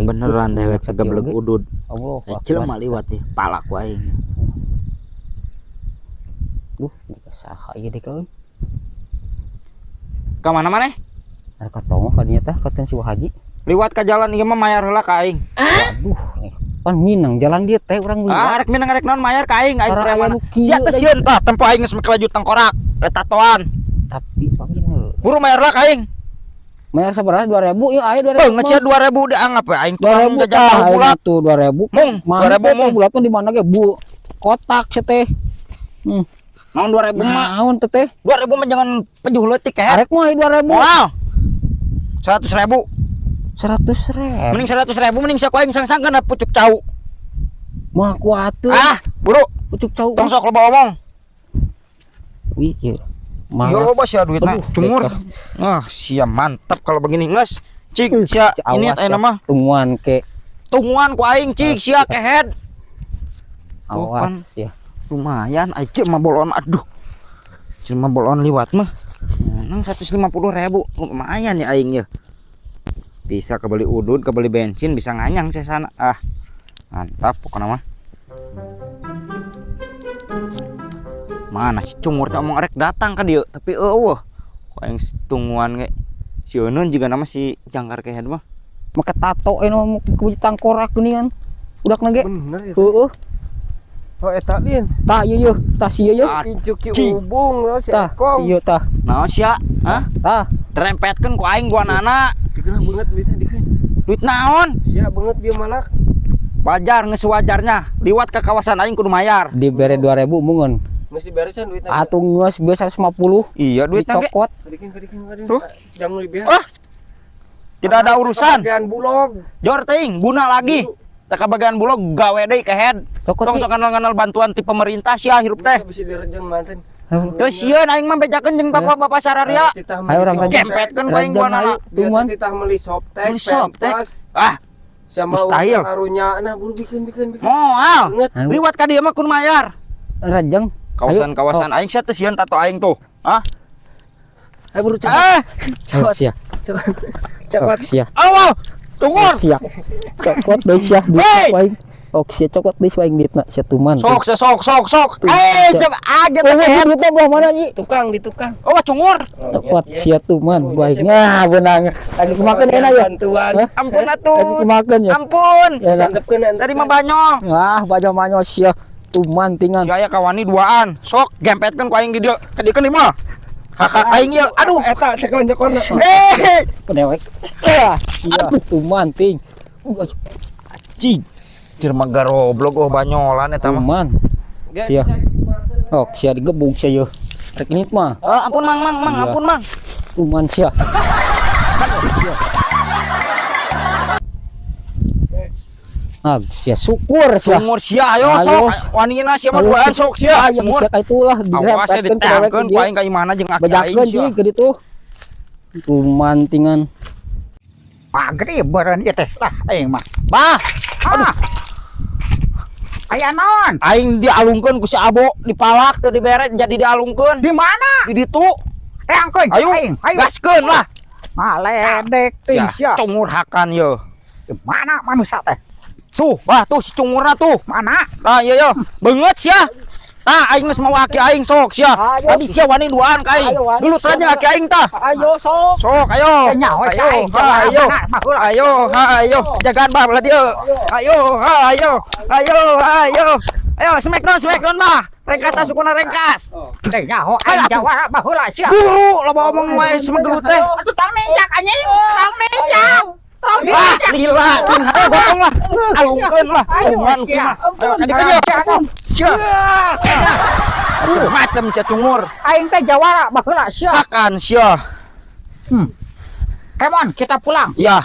Beneran dewek segeblek udud. Allah. Eh, jelema liwat nih, palak ku aing. Duh, saha ieu deh euy. Ka mana maneh? Arek ka tonggoh ka dinya tah katen si Haji. Liwat ka jalan ieu mah mayar heula ka aing. Waduh, nih. Pan minang jalan dia teh urang Ah, liwat. arek minang arek naon mayar ka aing, aing Tara aya preman. nu kieu Sia teh deui. sieun tah tempo aing geus make baju tengkorak, tatoan. Tapi pagin heuh. Buru mayar lah ka aing. Mayar sabaraha 2000 ya aya 2000. Beuh, ngecil 2000 dianggap we aing tukang 2000 jajan tah tahu aing bulat. tuh 2000. Mung, Mana 2000 teh mung. bulat mah di mana ge bu kotak sia teh. Naon 2000 mah? Naon teh teh? 2000 mah jangan pejuh leutik ya. Arek mah 2000. Moal. 100.000. 100.000. Mending 100.000 mending sia ku aing sang-sangkeun pucuk cau. Mah kuateun. Ah, buru. Pucuk cau. Tong sok loba omong. Wih, ieu. Iya Malah loba sia duitna. Aduh, Cungur. deka. Ah, sia mantap kalau begini geus. Cik, sia Si ini awas aya ya. nama Tungguan ke. Tungguan ku aing cik sia kehead. Tuh, pan. Awas ya. Lumayan aing cik mah bolon aduh. Cik mah bolon liwat mah. Nang 150.000 lumayan ya aing ya. Bisa kebeli udud, kebeli bensin, bisa nganyang saya sana. Ah. Mantap pokoknya mah. Mana si cungur teh omong arek datang ka dieu, tapi eueuh. Ku aing tungguan ge. Si Eunun juga nama si jangkar kehead mah. Make tato anu mau ke tangkorak geuningan. Budakna ge. Bener ya. Heueuh. Oh eta lin. Tah ieu yeuh, tah si ieu yeuh. Incu ki Cing. ubung lo si Tah Ekong. si ieu tah. Naon sia? Hah? Tah. Rempetkeun ku aing gua nana. Dikeun banget duitnya dikeun. Duit naon? Sia banget bieu malak. Wajar geus wajarnya. Liwat ke kawasan aing kudu mayar. Dibere 2000 mungun. Geus diberesan duitna. Atuh geus bieu 150. Iya duitna ge. Dicokot. Kadikeun kadikeun kadikeun. Tuh. Jam nu diberes. Ah. Tidak ada urusan. Bagian bulog. Jor teuing, guna lagi. Teka bagian bulog gawe deui kehead. Cokot Tong ti. sok kenal-kenal bantuan ti pemerintah sia hirup teh. Bisa direjeng manten. Teu sieun aing mah bejakeun jeung bapak-bapak sararia. Titah Ayo orang meuli rajin. Kempetkeun ku aing Rajin gua ayo nana. tungguan. Titah meuli softtek, Meuli softtek. Pampers, Ah, sama mustahil. karunya. Nah, buru bikin bikin bikin. Moal. Banget. Ayo. Liwat ka dieu mah kudu mayar. Rajeng. Kawasan-kawasan aing sia teu sieun tato aing tuh. Hah? Ayo buru cepat. Ah, Cokot sia. Cepat. Cepat. Ok sia. Allah. Tunggur. Sia. Cokot deui sia duit Hey! aing. Ok sia cokot deui aing duitna sia tuman. Sok sok sok sok sok. Tuh, Eh, sia. siap aja Oh, teh kehead. duitna belah mana nyi? Tukang di tukang. Oh, cungur. Cokot sia tuman ku aing. Nah, beunang. Lagi kumakeun enak ya. Bantuan. Hah? Ampun Lagi atuh. kumakeun ya. Ampun. Ya, nak. Santepkeun nanti. Tadi mah banyol. Ah, banyo manyo sia tuman tingan. Si aya kawani duaan. Sok gempetkeun ku aing di dieu. Kadikeun di mah. Kakak aing ieu. Aduh. Eta cekel nyekorna. Eh. Pedewek. Ah, sia tuman ting. Cig. Jelema garoblog oh banyolan eta mah. Tuman. Sia. Ok sia digebug sia yeuh. Rek ini mah. Eh, ampun mang mang mang, Iya. ampun mang. Tuman sia. Ah, sia syukur sia. Sumur sia ayo Ayo. sok. Wanina sia mah Ayo, duaan sia. sok sia. Ayo Sumur. sia ka itulah Awas ya dirempetkeun ku dewek ditangkeun ku dia. aing ka imahna jeung aki aing Bejakeun sia. di ke ditu. Tuman tingan. Maghrib beureun ieu teh lah aing mah. Bah, Ah. Aya naon? aing dialungkeun ku si Abo dipalak teu dibere jadi dialungkeun. Di mana? Di ditu. Teangkeun Ayo, aing. Ayo. gaskeun lah. Maledek teuing sia. Cungur hakan ye. Di mana manusia teh? Tuh, wah tuh si cungurna tuh. Mana? Nah, iya iya, beungeut sia. Tah aing geus mau aki aing sok sia. Ayo. Tadi sia wani duaan ka aing. Ayo, wani. Gelut aja aki aing tah. Ayo sok. Sok ayo. Teh nyaho Ayo, aing. ayo. Ayo, ayo. Jagaan bah belah dieu. Ayo, ayo. Ayo, ayo. Ayo smackdown, smackdown bah. Rengkas tah sukuna rengkas. Teh nyaho aing jawara baheula sia. Buru loba omong wae semegelut teh. Atuh tong ninjak anjing, tong ninjak. Tong Wah, ninjak. lila cing. Ayo gotong lah. Alungkeun lah. Ayo, Alungan sia. kumaha. Ayo kadikeun ye. Sia. Macam sia cungur. Aing teh jawara baheula sia. Makan sia. Come on, kita pulang. Ya.